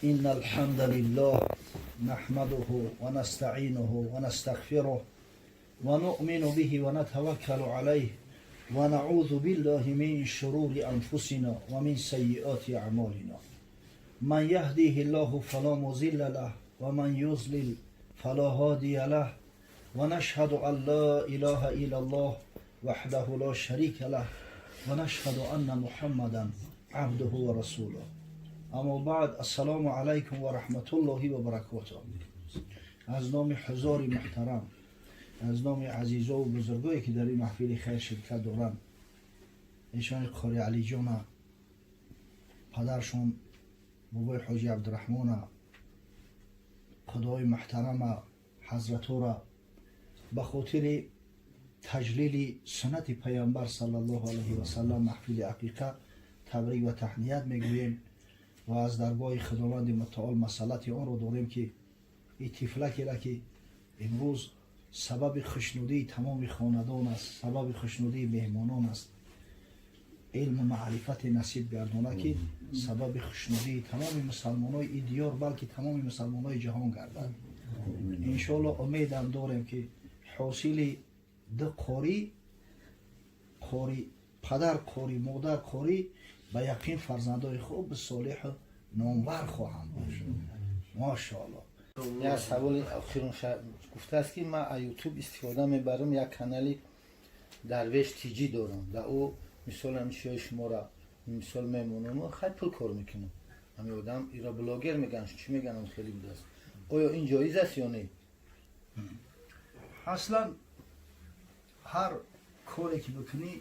إن الحمد لله نحمده ونستعينه ونستغفره ونؤمن به ونتوكل عليه ونعوذ بالله من شرور أنفسنا ومن سيئات أعمالنا. من يهديه الله فلا مضل له ومن يضلل فلا هادي له. ونشهد أن لا إله إلا الله وحده لا شريك له ونشهد أن محمدا عبده ورسوله. أما بعد، السلام عليكم ورحمة الله وبركاته. Аз номи ҳузори муҳтарам, аз номи азизову бузургое, ки дар ин маҳфили хайр ширкат доранд, эшони Қори Алиҷона, падаршон бобои Ҳоҷи Абдураҳмона, худои муҳтарама ҳазратора ба хотири таҷлили суннати Паямбар саллаллоҳу алайҳи васалам, маҳфили ақиқа, табрик ва таҳният мегӯем ва аз даргоҳи Худованди Мутаол масъалати онро дорем, ки ин тифлакера, ки имрӯз сабаби хушнудии тамоми хонадон аст, сабаби хушнудии меҳмонон аст, илму маърифате насиб гардона, ки сабаби хушнудии тамоми мусалмонои ин диёр, балки тамоми мусалмонои ҷаҳон гардад, иншоалло. Умедам дорем, ки ҳосили ду қорӣ, қори падар, қори модар, қорӣ, ба яқин фарзандои хуб, солеҳу номвар хоҳанд бошад, мошоалло. Як саволи охирон. Гуфтааст, ки ман аз Ютуб истифода мебарам, як канали Дарвеш Тиҷӣ дорам, да ӯ мисол ҳамишиҳои шуморо мисол мемонам, хай, пул кор мекунам. Ҳами одам иро блогер меган, чӣ меганам, хеле будааст. Оё ин ҷоиз аст ё не? Аслан ҳар коре ки бикунӣ,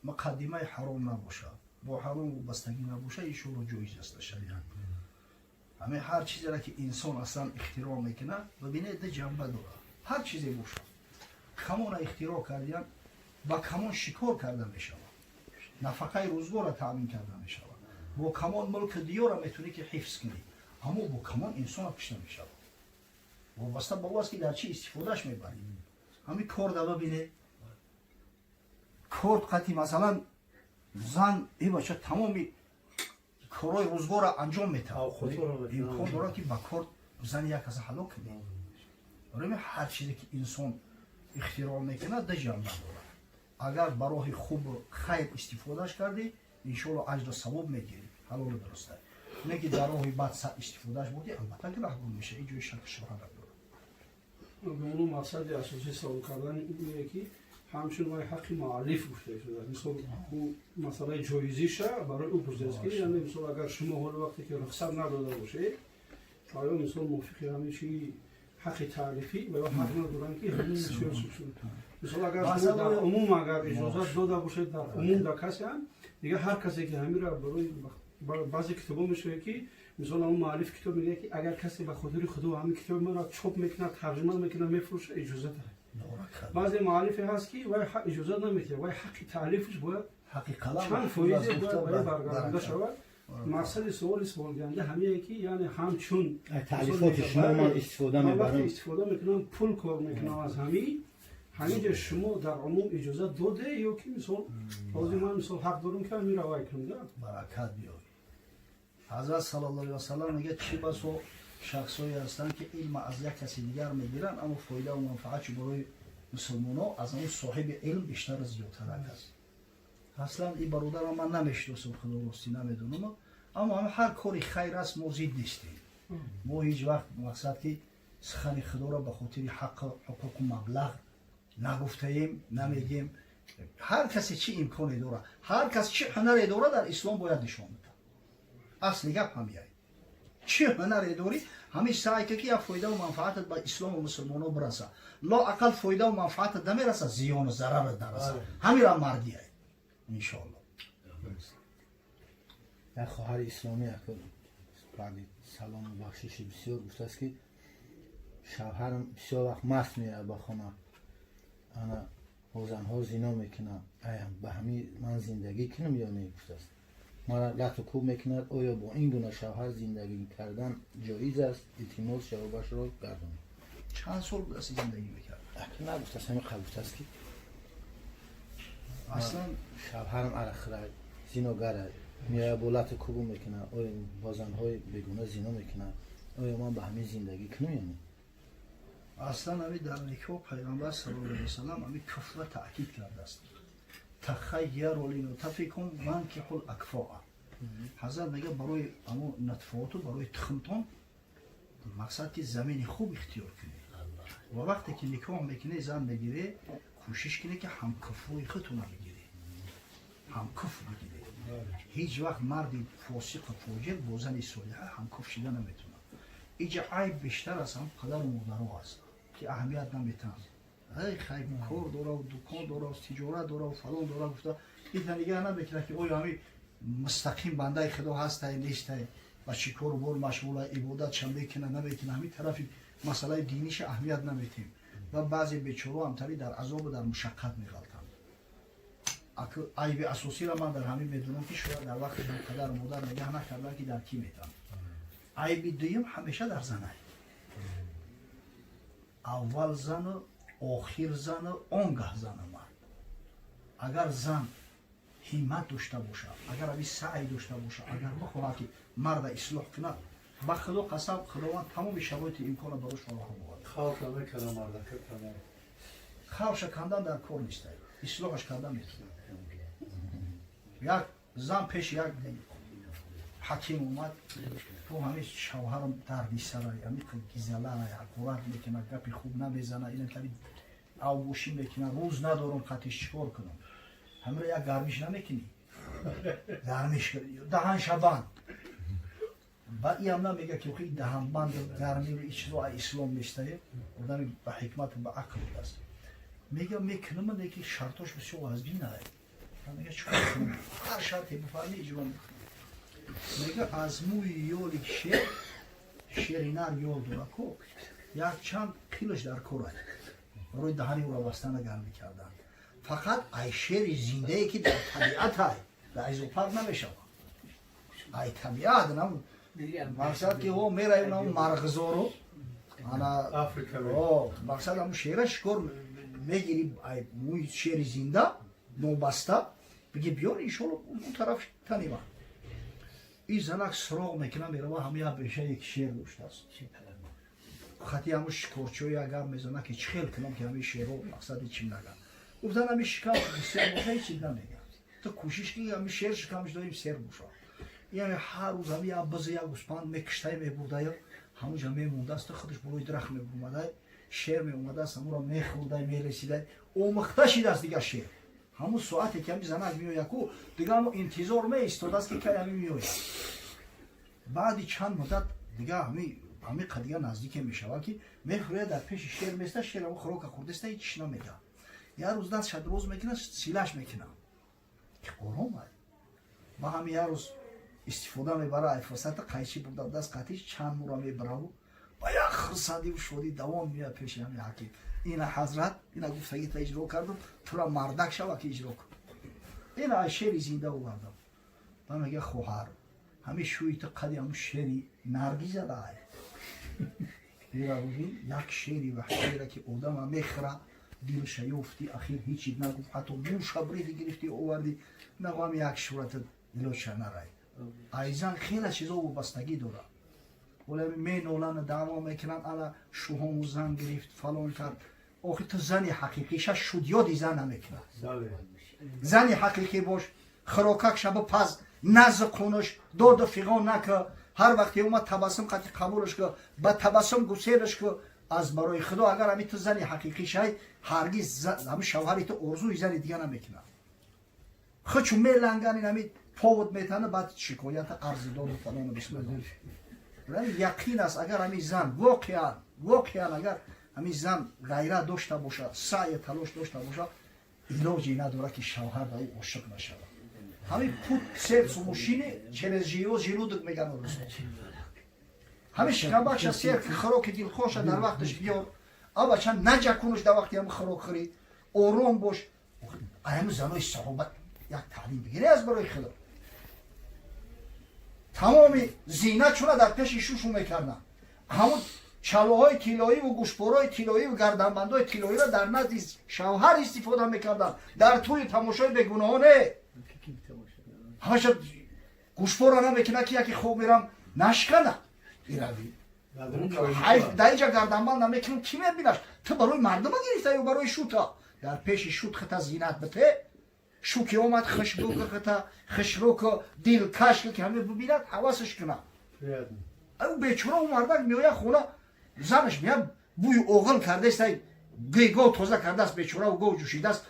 муқаддимаи ҳаром набошад, бо ҳаром вобастагӣ набошад, иншоалло, ҷоиз аст дар шариат. Ҳамин ҳар чизеро, ки инсон аслан ихтироъ мекунад, бибинед, ду ҷанба дорад. Ҳар чизе бошад, камона ихтироъ кардиян, ба камон шикор карда мешавад, нафақаи рӯзгорро таъмин карда мешавад, бо камон мулки диёра метавонӣ, ки ҳифз кунӣ, аммо бо камон инсона кушта мешавад. Вобаста ба ӯ аст, ки дар чӣ истифодааш мебарӣ. Ҳамин кор да бибинед, корд қати, масалан, зан ибача тамоми корҳои рӯзгорро анҷом метавад, имкон дорад, ки ба корд зани як каса ҳалок кунӣ. Барои ҳар чизе, ки инсон ихтироъ мекунад, ду ҷанба дорад. Агар ба роҳи хубу хайр истифодааш кардӣ, иншоалло, аҷру савоб мегирӣ, ҳалолу дуруста. Не ки дар роҳи бад истифодааш бурдӣ, албатта, гунаҳгор меша, ин ҷои шаку шубҳа надорад. Ону мақсади асосии савол кардани ӯе, ки ҳамчун вай ҳаққи муаллиф гуфта шудааст, мисол, ӯ масъалаи ҷоизиша барои ӯ пурсидааст, ки яъне, мисол, агар шумо ҳоли вақте ки рухсат надода бошед, оё, мисол, мувофиқи ҳамин чи ҳаққи таълифӣ ва ё ҳақ надоранд, ки ҳамин, мисол, агар шумо дар умум агар иҷозат дода бошед, дар умум дар касе ҳам дигар ҳар касе ки ҳамира барои баъзе китобҳо мешавад, ки мисол, ҳамон муаллиф китоб мегӯяд, ки агар касе ба хотири худо ҳамин китоби маро чоп мекунад, тарҷума мекунад, мефурӯшад, иҷозат дорад. Баъзе муаллифе ҳаст, ки вай иҷозат наметиҳад, вай ҳаққи таълифаш бояд чанд фоизе бояд барои баргардонда шавад. Мақсади суоли суолгиҳанда ҳамие, ки яъне ҳамчун таълифоти шумо ман истифода мебарам, истифода мекунам, пул кор мекунам аз ҳамин ҷо шумо дар умум иҷозат доде ё ки, мисол, ҳозир ман, мисол, ҳақ дорам, ки ҳамин равай кунам да? Баракат биёр. Ҳазрат саллаллоҳу алайҳи васаллам мегӯяд: чӣ басо шахсҳое ҳастанд, ки илма аз як каси дигар мегиранд, аммо фоидаву манфаатшо барои мусулмонҳо аз он соҳиби илм бештар, зиёдтарак аст. Аслан ин бародарам ман намешиносам, худо ростӣ, намедонам, аммо ҳар кори хайр аст, мо зид нестем. Мо ҳеҷ вақт, мақсад, ки сухани худоро ба хотири ҳаққу ҳуқуқу маблағ нагуфтаем, намегем. Ҳар касе чӣ имконе дорад, ҳар кас чӣ ҳунаре дорад, дар ислом бояд нишон бидад. Асли гап ҳамияй: чӣ ҳунаре дорӣ, ҳамин саъй ка, ки як фоидаву манфаатат ба ислому мусулмоно бираса. Лоақал фоидаву манфаатат намераса, зиёну зарарат нараса. Ҳамира мардияй, иншоалло. Як хоҳари исломӣ баъди салому бахшиши бисёр гуфтааст, ки шавҳарам бисёр вақт маст меяд ба хона, ана бо занҳо зино мекунад. Ая ба ҳамин ман зиндагӣ кунам ё не, гуфтааст. Мара лату кӯб мекунад. Оё бо ин гуна шавҳар зиндагӣ кардан ҷоиз аст? Илтимос, ҷавобашро гардонед. Чанд сол будааст зиндагӣ мекард? Нагуфтааст, ҳамин қабл гуфтааст, ки аслан шавҳарам арақхӯрай, зиногара. Меояд, бо лату кубу мекунад, оё бо занҳои бегуна зино мекунад, оё ман ба ҳамин зиндагӣ кунам ё не? Аслан ами дар никоҳ Пайғамбар саллаллоҳу алайҳи васаллам ами куфра таъкид кардааст: تخيروا لنطفكم وانكحوا الأكفاء. Ҳазрат мега, барои амо нутфаоту, барои тухмтон, мақсад ки замини хуб ихтиёр кунед ва вақте ки никоҳ мекунед, зан мегиред, кӯшиш кунед, ки ҳамкуфӯи худтона бигиред, ҳамкуф бигиред. Ҳеҷ вақт марди фосиқу фоҷир бо зани солиҳа ҳамкуф шида наметавонад. Иҷа айб бештар аз ҳам падару модаро аст, ки аҳамият наметаҳанд. Ай хай, кор дора, дукон дора, тиҷорат дора, фалон дора гуфта, ита нигаҳ намекунад, ки оё ҳами мустақим бандаи Худо ҳастай, нестай, ба чӣ кору бор машғула, ибодатша мекуна, намекуна. Ҳамин тарафи масъалаи диниша аҳамият наметем ва баъзе бечоро ҳамтари дар азобу дар мушаққат меғалтанд. Айби асосиро ман дар ҳамин медонам, ки шояд дар вақти ҳам падару модар нигаҳ накардан, ки дар кӣ метавон. Айби дуюм ҳамеша дар занай: аввал зану, охир зану, он гаҳ зану мард. Агар зан ҳиммат дошта бошад, агар аби саъй дошта бошад, агар бихоҳад, ки марда ислоҳ кунад, ба Худо қасам, Худованд тамоми шароити имкона барош фароҳам овард. Хавша кандан дар кор нестай, ислоҳаш кардан метавонад. Як зан пеши як ҳаким омад, ту ҳамин шавҳарам дарди сарай, ҳамин гизалай, ҳақорат мекунад, гапи хуб намезана, инатари авбошӣ мекунад, рӯз надорам, қатиш чикор кунам? Ҳамира як гармиш намекунӣ, гармиш даҳаншабанд. Баъд иам намега, ки охи даҳанбанд, гармиру и чизо ислом нестае. Одами ба ҳикмату ба ақл будааст. Мега, мекунам, ки шартош бисёр вазбинае. Мега, чикор кунам? Ҳар шарте бифармӣ, иҷро мекунам. Мега, аз мӯи ёли шер, шери нар ёл дора ко, якчанд қилаш дар корай барои даҳани ӯро бастана, гармӣ кардан. Фақат ай шери зиндае, ки дар табиатай, дар зоопарк намешавад, ай табиат нам. Мақсад ки о мераи нам марғзору ана мақсад ҳамун шера шикор мегири, ай мӯи шери зинда нобаста биги, биёр, иншолло он тараф танима. И занак суроғ мекунам, мерава, ҳама як бешае ки шер доштааст, хати ҳамун шикорчиҳо як гап мезана, ки чӣ хел кунам, ки ҳамин шерҳо мақсади чим наган. Гуфтан, ҳамин шикам сер боша, ҳеч чиз намеган. Ту кӯшиш ки ҳамин шер шикамаш доим сер боша. Яъне ҳар рӯз ҳамин як биза, як гӯспанд мекиштай, мебурдаю, ҳамунҷа мемондааст, худаш болои дарахт мебурмадай, шер меомадааст, ҳамуро мехӯрдай, мересидай, омӯхта шидааст. Дигар шер ҳамун соате ки ҳамин занак меояд ку, дигар ҳамун интизор меистодааст, ки кай ҳамин меояд. Баъди чанд муддат дигар ҳамин қадига наздике мешавад, ки мехӯряд, дар пеши шер места, шер ҳамун хӯрока хӯрдаста, ҳеч намега. Як рӯз дастша дроз мекунад, силаш мекунад, ки ором ай. Ба ҳамин як рӯз истифода мебара ай фурсата, қайчи бурда даст, қатиш чанд мура мебараву ба як хурсандиву шодӣ давом меяд пеши ҳамин ҳаким: «Ина, ҳазрат, ина гуфтагита иҷро кардам, тура мардак шава, ки иҷро кун, ина ай шери зинда овардам». Ба мега: «Хоҳар, ҳамин шӯи ту қади ҳамун шери наргизада ай. Як шери ваҳшиера, ки одама мехӯра, дилша ёфти, ахир ҳечи нагуфт, ҳатто мӯша бриди гирифти, оварди, нағоҳам як шурата илоҷша нарай». Айзан хеле чизо вобастагӣ дорад. Вале меноланд, даъво мекунанд, ана шӯҳому зан гирифт, фалон кард. Охи ту зани ҳақиқиша шудёди зан намекунад. Зани ҳақиқӣ бош, хӯрокак шаба паз, назу қунуш, доду фиғон нака. Ҳар вақте омад, табассум қати қабулаш ку, ба табассум гуселаш ку. Аз барои Худо, агар ҳами ту зани ҳақиқӣ шай, ҳаргиз ҳами шавҳари ту орзуи зани дига намекунад. Хучу меланган, ин ҳами повод метана, баъд шикоята, арзи доду, фалону бисмилла. Яқин аст, агар ҳами зан воқеан, агар ҳамин зан ғайрат дошта бошад, саъю талош дошта бошад, илоҷе надорад, ки шавҳар ба ӯ ошиқ нашавад. Ҳамин путь к сердцу мужчины через его желудок, меган урусо. Ҳамин шикамбакша сер, хӯроки дилхоша дар вақташ биёр, абача наҷакунуш, дар вақти ҳам хӯрок хӯрӣ ором бош. Ҳамин занои саҳоба як таълим бигирӣ аз барои Худо. Тамоми зинатшуна дар пеши шушу мекарданд. Ҳамун чалоҳои тиллоиву гӯшпораи тиллоиву гарданбандҳои тиллоиро дар назди шавҳар истифода мекарданд, дар тӯи тамошои бегуноҳоне ҳамаша. Гӯшпора намекунад, ки яке хоб мерам, нашкана ирави. Ҳайф, дар инҷа гарданбанд намекунам, ки мебинаш? Ту барои мардума гирифта ё барои шута? Дар пеши шут хита зинат бите, шу ки омад, хушбӯ хита, хушрӯку дилкаш, ки ҳаме бибинад, ҳавасаш кунад. Ӯ бечора, ӯ мардак меояд хона, занаш меяд, бӯи оғил кардааст, гов тоза кардааст, бечора, гов ҷӯшидааст.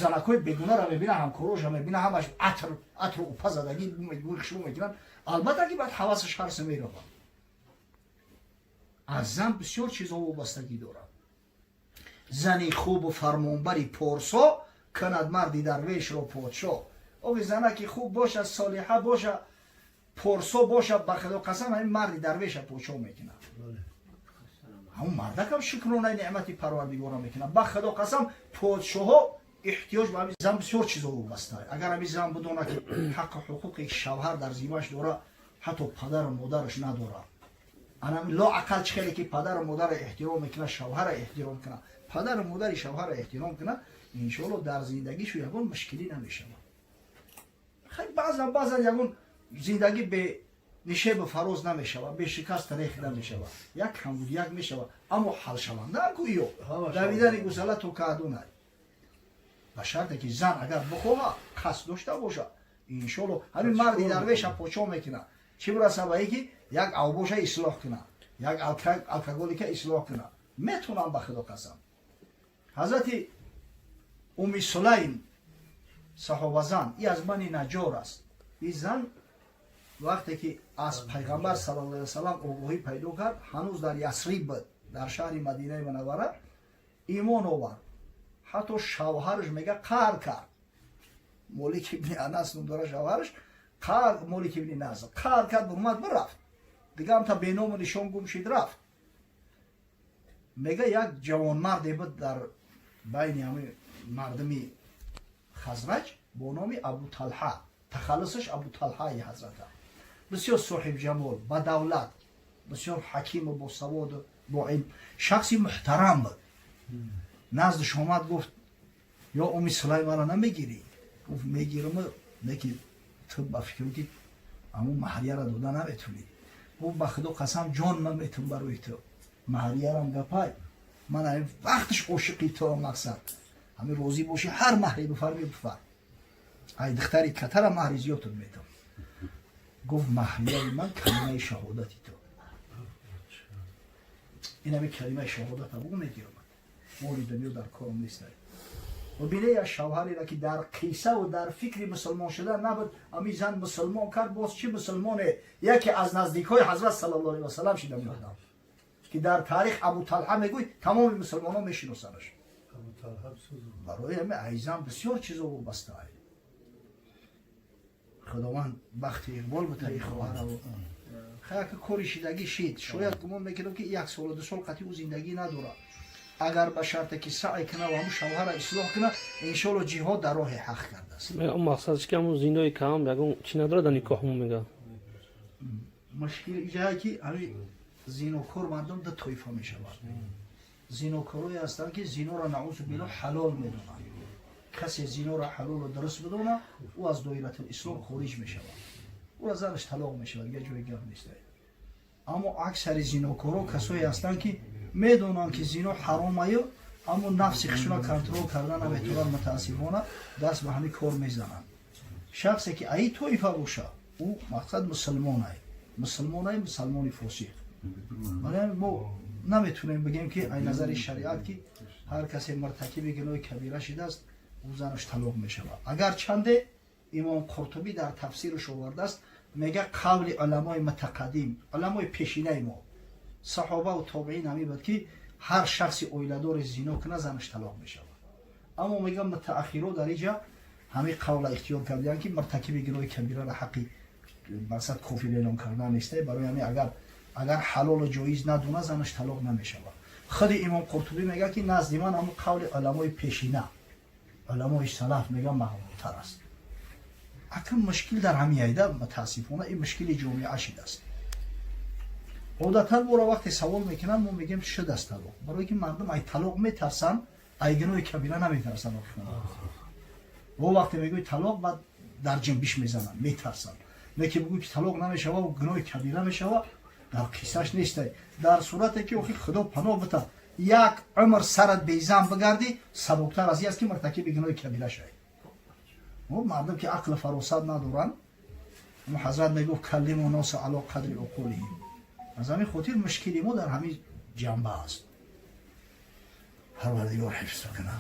Занакҳои бегунаро мебина, ҳамкороша мебина, ҳамаш атр атру упа задагӣ, бӯи хушбӯ мекунанд. Албатта, ки баъд ҳавасаш ҳарсе меравад. Аз зан бисёр чизҳо вобастагӣ дорад. Зани хубу фармонбари порсо кунад марди дарвешро подшоҳ. Ови занаки хуб боша, солиҳа боша, порсо боша, ба худо қасам, ҳамин марди дарвеша подшоҳ мекунад. Ҳамун мардакам шукронаи неъмати Парвардигора мекунад. Ба худо қасам, подшоҳо эҳтиёҷ ба ҳамин зан, бисёр чизо вобаста. Агар ҳамин зан бидонад, ки ҳаққу ҳуқуқе шавҳар дар зимаш дора, ҳатто падару модараш надорад, анами лоақал чӣ хеле ки падару модарро эҳтиром мекунад, шавҳарро эҳтиром кунад, падару модари шавҳарро эҳтиром кунад, иншоалло, дар зиндагишу ягон мушкилӣ намешавад. Хай, баъзан баъзан ягон зиндагӣ бе нишебу фароз намешавад, бе шикаст рех намешавад, як камбудияк мешавад, аммо ҳалшаванда ку ё давидани гусала то каъдунай, ба шарте ки зан агар бихоҳад, қасд дошта бошад, иншоалло, ҳамин марди дарвеша подшоҳ мекунад. Чӣ бираса ба ки як авбоша ислоҳ кунад, як алкоголика ислоҳ кунад, метунам, ба худо қасам. Ҳазрати Уми Сулайм, саҳобазан, и аз Бани Наҷор аст. И зан вақте ки аз Пайғамбар саллаллоҳу алайҳи васалам огоҳӣ пайдо кард, ҳанӯз дар Ясриб буд, дар шаҳри Мадинаи Мунаввара, имон овард. Ҳатто шавҳараш, мега, қаҳр кард. Молик ибни Анас ном дора шавҳараш, қаҳр, Молик ибни Назр, қаҳр кард, бурмад, бирафт, дига ҳамта беному нишон гум шид, рафт. Мега, як ҷавонмарде буд дар байни ҳами мардуми Хазраҷ бо номи Абу Талҳа, тахаллусаш Абу Талҳаи ҳазрата, бисёр соҳибҷамол, бадавлат, бисёр ҳакиму босаводу бо илм, шахси муҳтарам буд. Наздиш омад, гуфт: «Ё Уми Сулайм, мара намегирӣ?» Гуфт: «Мегирам, неки ту ба фикрам, ки ҳамун маҳрияро дода наметунӣ». Гуфт: «Ба худо қасам, ҷон ман метун барои ту, маҳриярам гапай, ман ҳамин вақташ ошиқи туам, мақсад, ҳамин розӣ бошӣ, ҳар маҳре бифарми, бифар, ай духтари катара маҳри зиёдтон метам». Гуфт: «Маҳрияи ман калимаи шаҳодати ту, ин ҳамин калимаи шаҳодата бугу, мегирам, моли дунё дар корам нест». Ва бине, як шавҳареро, ки дар қиссаву дар фикри мусулмон шудан набуд, ами зан мусулмон кард. Боз чӣ мусулмоне? Яке аз наздикҳои ҳазрат саллаллоҳу алайҳи васалам шида меодам, ки дар таърих Абу Талҳа мегӯй, тамоми мусулмонон мешиносанаш. Барои ҳами айзан бисёр чизо вобаста. Худованд бахти иқбол битаи хоҳараву. Хаяка кори шидагӣ шид. Шояд, гумон мекунам, ки як солу 2 сол қатъи ӯ зиндагӣ надорад. Агар ба шарте ки саъй куна ва ҳамун шавҳара ислоҳ куна, иншоалло, ҷиҳод дар роҳи ҳақ кардааст. Мақсадш ки ҳамун зинои кам ягон чӣ надорад дар никоҳмон, мега. Мушкил иҷае, ки ҳами зинокор мардум ду тоифа мешавад. Зинокорое ҳастанд, ки зиноро, наузу биллоҳ, ҳалол медонанд. Касе зиноро ҳалолу дуруст бидона, ӯ аз доиратул ислом хориҷ мешавад, ӯра занаш талоқ мешавад, дигар ҷои гап нест. Аммо аксари зинокоро касое ҳастанд, ки медонанд, ки зино ҳаромаю, аммо нафси худшона контрол карда наметавонанд, мутаассифона, даст ба ҳамин кор мезананд. Шахсе ки аи тоифа боша, ӯ, мақсад, мусулмонай, мусулмонай, мусалмони фосиқ. Барои ҳамин мо наметавонем бигем, ки ай назари шариат, ки ҳар касе муртакиби гуноҳи кабира шидааст, ӯ занаш талоқ мешавад. Агар чанде Имом Қуртубӣ дар тафсираш овардааст, мега, қавли уламои мутақаддим, уламои пешинаи мо, саҳобаву тобеин, ҳамин буд, ки ҳар шахси оиладоре зино кунад, занаш талоқ мешавад. Аммо, мега, мутааххиро дар иҷа ҳамин қавла ихтиёр кардиянд, ки муртакиби гуноҳи кабирара ҳаққи, мақсад, кофир эълон кардан неста. Барои ҳамин агар ҳалолу ҷоиз надона, занаш талоқ намешавад. Худи Имом Қуртубӣ мега, ки назди ман ҳамун қавли уламои пешина, уламои салаф, мега, мақбултар аст. Акн мушкил дар ҳамин айда, мутаассифона, ин мушкили ҷомеа шидааст. Одатан моро вақте савол мекунанд, мо мегӯем, шудааст талоқ, барое ки мардум ай талоқ метарсанд, ай гуноҳи кабира наметарсанд. Во вақте мегӯи талоқ, баъд дар ҷунбиш мезананд, метарсанд. Не ки бигӯй, ки талоқ намешава, гуноҳи кабира мешава, дар қиссаш нестай. Дар сурате ки охи, Худо паноҳ бита, як умр сарат безан бигардӣ, сабуктар аз ин аст, ки муртакиби гуноҳи кабира шавӣ. Мардум ки ақлу фаросат надоранд, ҳазрат мегуфт: "كلموا الناس على قدر عقولهم". Аз ҳамин хотир мушкили мо дар ҳамин ҷанба аст. Парвардигор ҳифз кунад.